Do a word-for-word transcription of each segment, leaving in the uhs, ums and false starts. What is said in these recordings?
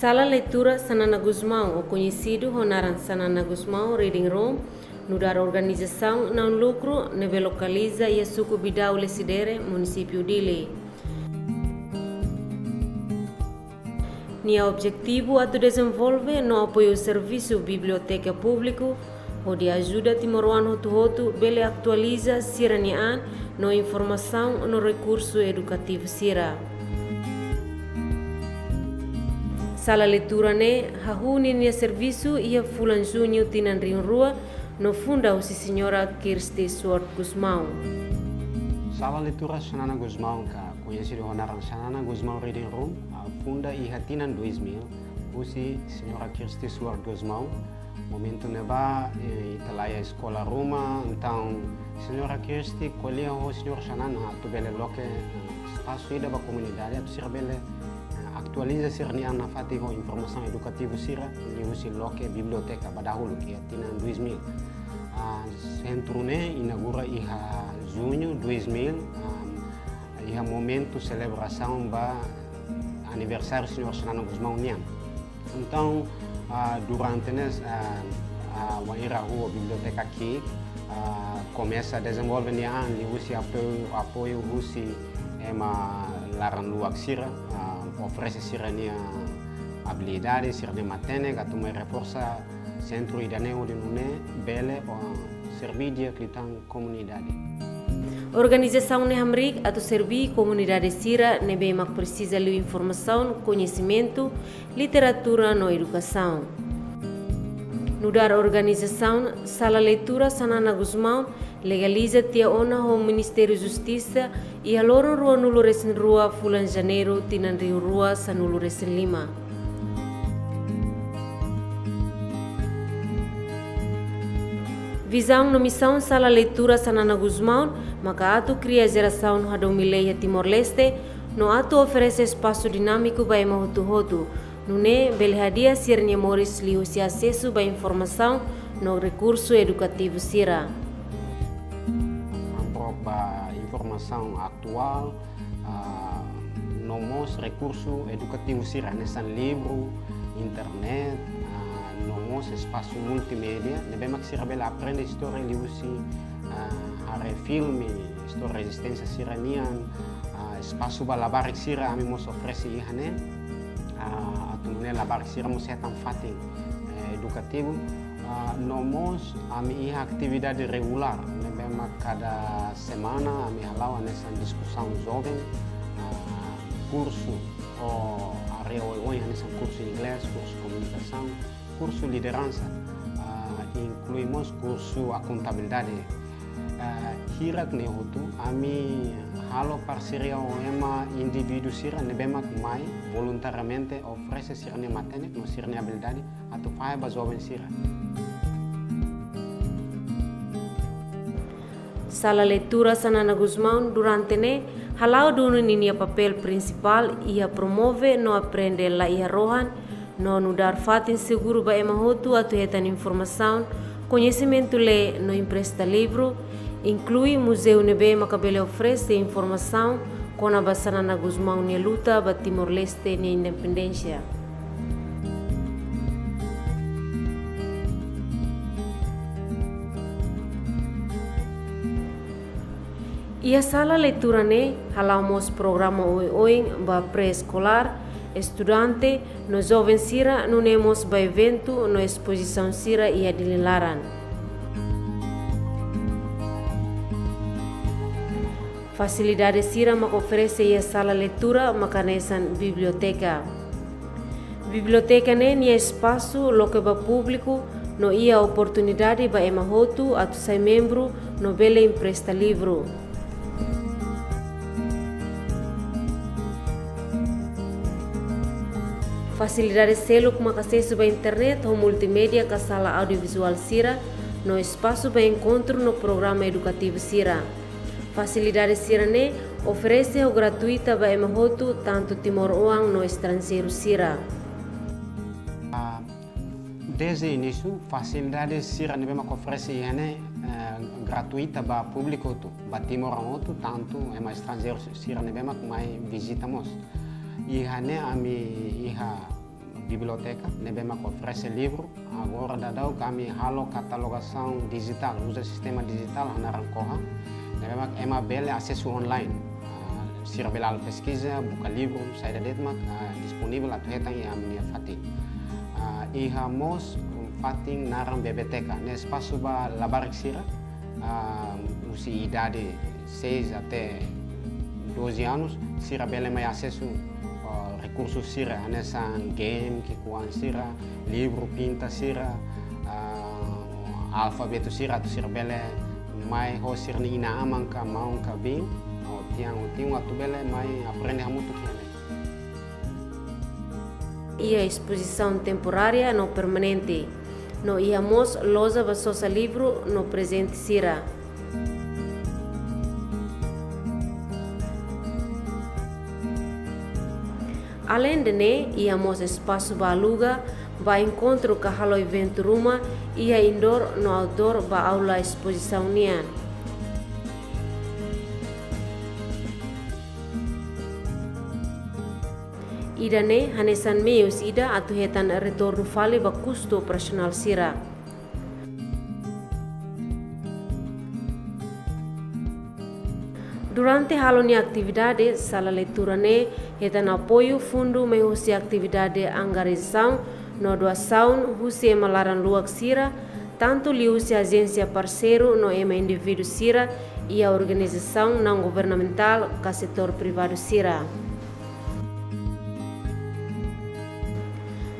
Sala Leitura Xanana Gusmão, ou koñesidu ho naran Xanana Gusmão Reading Room, nu'udar organizasaun naun lukru ne'ebé lokaliza iha suku Bidau Lecidere, munisípiu Dili. Nia objetivu atu dezenvolve no apoiu servisu biblioteka públiku, hodi ajuda timoroan hotu-hotu bele atualiza sira-nia an no informasaun no rekursu edukativu sira. Sala leitura ne'e hahú ninia servisu iha fulan Juñu tinan rihun rua, no funda husi Señora Kirsty Sword Gusmão. Sala Leitura Xanana Gusmão, ka koñesidu ho naran Xanana Gusmão Reading Room, ah, funda iha tinan dois mil, husi Señora Kirsty Sword Gusmão. Momentu ne'ebá, eh, ita la iha eskola ruma, entaun Señora Kirsty ko'alia ho Señor Xanana atu bele loke, eh, espasu ida ba komunidade, atu sira bele, eh, atualiza sira-nia an nafatin ho informasaun edukativu sira, liuhusi loke biblioteka ba dahuluk iha tinan dois mil. Ah, sentru ne'e inaugura iha Juñu dois mil, ah, iha momentu selebrasaun ba aniversáriu Señor Xanana Gusmão nian. Entaun, ah, durante ne'e, ah, ah, wainhira hahú biblioteka ki'ik, ah, komesa dezenvolve nia an liuhusi apoiu, apoiu husi ema laran-luak sira, ah, oferese sira-nia abilidade, sira-nia matenek, atu mai reforsa sentru ida-ne'e hodi nune'e bele, ah, serví di'ak liután komunidade. Organizasaun ne'e hamriik atu serví komunidade sira ne'ebé mak presiza liu informasaun, koñesimentu, literatura no edukasaun. Nu'udar organizasaun, Sala Leitura Xanana Gusmão legaliza tiha ona ho Ministériu Justisa iha loron ruanulu-resin-rua fulan Janeiru tinan rihun rua sanulu-resin-lima. Vizaun no misaun Sala Leitura Xanana Gusmão maka atu kria jerasaun hadomi lee iha Timor-Leste, no atu oferese espasu dinámiku ba ema hotu-hotu, nune'e bele hadi'a sira-nia moris liuhusi asesu ba informasaun no rekursu edukativu sira. Amprok ba informasaun atuál, ah, no mós rekursu edukativu sira, hanesan livru, internet, ah, no mós espasu multimédia, ne'ebé mak sira bele aprende istória liuhusi, ah, haree filme, istória rezisténsia sira-nian, ah, espasu ba labarik sira, ami mós oferese iha ne'e, ah, atu nune'e labarik sira mós hetan fatin, eh, edukativu. Ah, no mós ami iha atividade regulár, ne'ebé mak kada semana ami hala'o hanesan diskusaun joven, ah, kursu ou área oioin hanesan kursu inglés, kursu komunikasaun, kursu lideransa, ah, inklui mós kursu akontabilidade. Ah, hirak ne'e hotu, ami halo parseria ho ema indivíduu sira ne'ebé mak mai voluntariamente oferese sira-nia matenek no sira-nia abilidade atu fahe ba joven sira. Sala Leitura Xanana Gusmão durante ne'e hala'o duni ninia papél prinsipál iha promove no aprende la iha rohan, no nu'udar fatin seguru ba ema hotu atu hetan informasaun, koñesimentu lee no empresta livru, inklui muzeu ne'ebé maka bele oferese informasaun kona-ba Xanana Gusmão nia luta ba Timor-Leste nia independénsia. Iha sala leitura ne'e hala'o mós programa oioin ba pré-eskolár, estudante, no joven sira, nune'e mós ba eventu no espozisaun sira iha Dili laran. Fasilidade sira mak oferese iha sala leitura maka hanesan biblioteka. Biblioteka ne'e nia espasu loke ba públiku no iha oportunidade ba ema hotu atu sai membru no bele empresta livru. Fasilidade seluk maka asesu ba internet ho multimédia ka sala audiovizuál sira, no espasu ba enkontru no programa edukativu sira. Fasilidade sira-ne'e oferese ho gratuita ba ema hotu, tantu timoroan no estranjeiru sira. Ah, dezde inísiu, fasilidade sira ne'ebé mak oferese iha ne'e, eh, gratuita ba públiku hotu, ba timoroan hotu, tantu ema estranjeiru sira ne'ebé mak mai vizita mós. Iha ne'e ami iha Biblioteka ne'ebé mak oferese livru. Agora daudaun ami halo katalogasaun dijitál, uza sistema dijitál hanaran Koha, ne'ebé mak ema bele asesu online. Ah, sira bele halo peskiza, buka livru, saida de'it mak, ah, disponivel atu hetan iha ami-nia fatin. Ah, iha mós fatin naran biblioteka, ne'e espasu ba labarik sira, ah, husi idade seis até doze anos, sira bele mai asesu, ah, rekursu sira, hanesan game, ki'ikoan sira, livru, pinta sira, ah, alfabetu sira, atu sira bele mai ho sira-nia inan-aman ka maun ka biin, ho tian ho tiu, atu bele mai aprende hamutuk iha ne'e. Iha espozisaun temporária no permanente, no iha mós loja ba sosa livru no prezente sira. Aleinde ne'e, iha mós espasu ba aluga, ba enkontru ka halo eventu ruma, iha indoor no outdoor ba aula espozisaun nian. Ida-ne'e hanesan meius ida atu hetan retornu fali ba kustu operasionál sira. Durante halo nia atividade, sala leitura ne'e hetan apoiu fundu mai husi atividade angarizasaun no doasaun husi ema laran-luak sira, tantu liuhusi ajénsia parseiru no ema indivíduu sira iha organizasaun naun-governamentál ka setór privadu sira.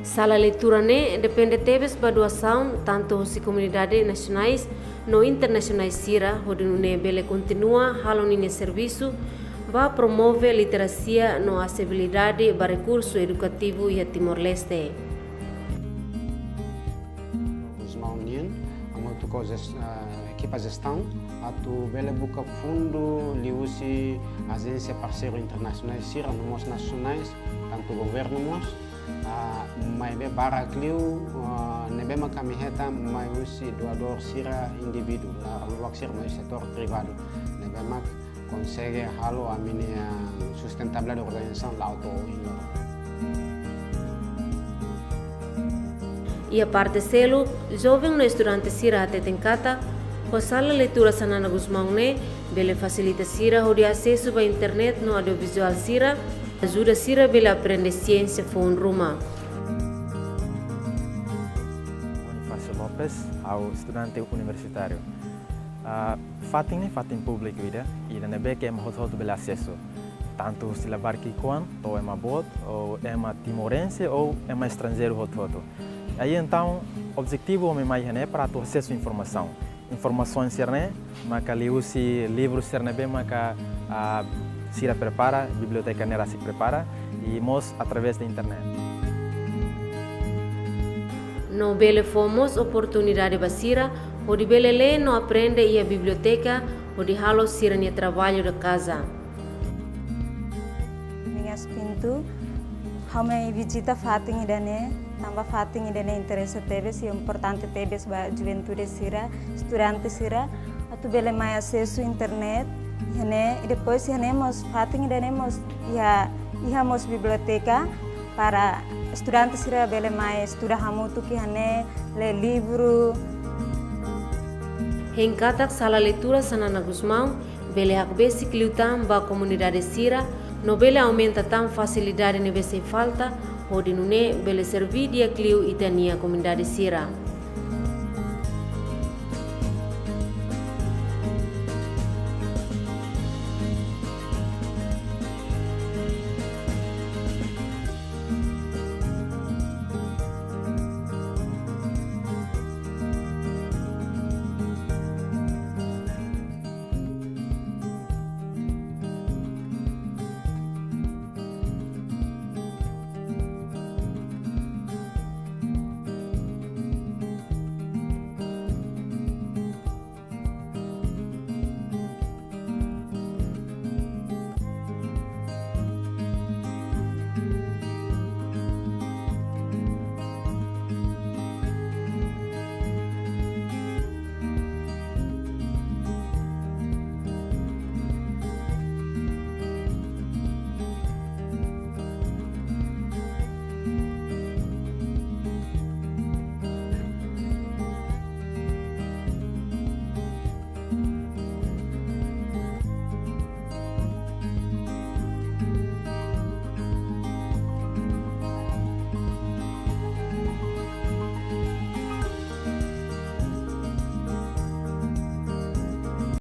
Sala leitura ne'e depende tebes ba doasaun tantu husi komunidade nasionais no internasionais sira, hodi nune'e bele kontinua halo ninia servisu ba promove literasia no asesibilidade ba rekursu edukativu iha Timor-Leste. Gusmão nian, hamutuk ho jes-, ah, ekipa jestaun, atu bele buka fundu liuhusi ajénsia parseiru internasionais sira, no mós nasionais, tantu governu mós, ah, maibé barak liu, ah, ne'ebé mak ami hetan mai husi doadór sira indivíduu, laran-luak sira mai husi setór privadu, ne'ebé mak konsege halo ami-nia sustentabilidade organizasaun la'o to'o ohin loron. Iha parte seluk, joven no estudante sira hateten katak, ho sala leitura Xanana Gusmão ne'e, bele fasilita sira hodi asesu ba internet no audiovizuál sira, ajuda sira bele aprende siénsia foun ruma. Bonifácio Lopes, ha'u estudante universitáriu. Ah, fatin ne'e fatin públiku ida, ida ne'ebé ke ema hotu-hotu bele asesu. Tantu husi labarik ki'ikoan, to'o ema boot, ou ema timorense, ou ema estranjeiru hotu-hotu. Aí entaun, objetivu ami mai iha ne'e para atu asesu informasaun. Informasaun sira-ne'e, maka liuhusi livru sira ne'ebé maka, ah, sira prepara, biblioteka ne'e rasik prepara, i mós através de internet. No bele fó mós oportunidade ba sira, hodi bele lee no aprende iha biblioteka, hodi halo sira-nia traballu da kaza. Minhas Pinto, ha'u mai vizita fatin ida-ne'e, tanba fatin ida-ne'e interese tebes i importante tebes ba juventude sira, estudante sira, atu bele mai asesu internet, iha ne'e, i depois iha ne'e mós fatin ida-ne'e mós iha, iha mós biblioteka para estudante sira bele mai estuda hamutuk iha ne'e, lee livru. Hein katak sala leitura Xanana Gusmão bele hakbesik liután ba komunidade sira, no bele aumenta tan fasilidade ne'ebé sei falta, hodi nune'e bele serví di'ak liu ita-nia komunidade sira.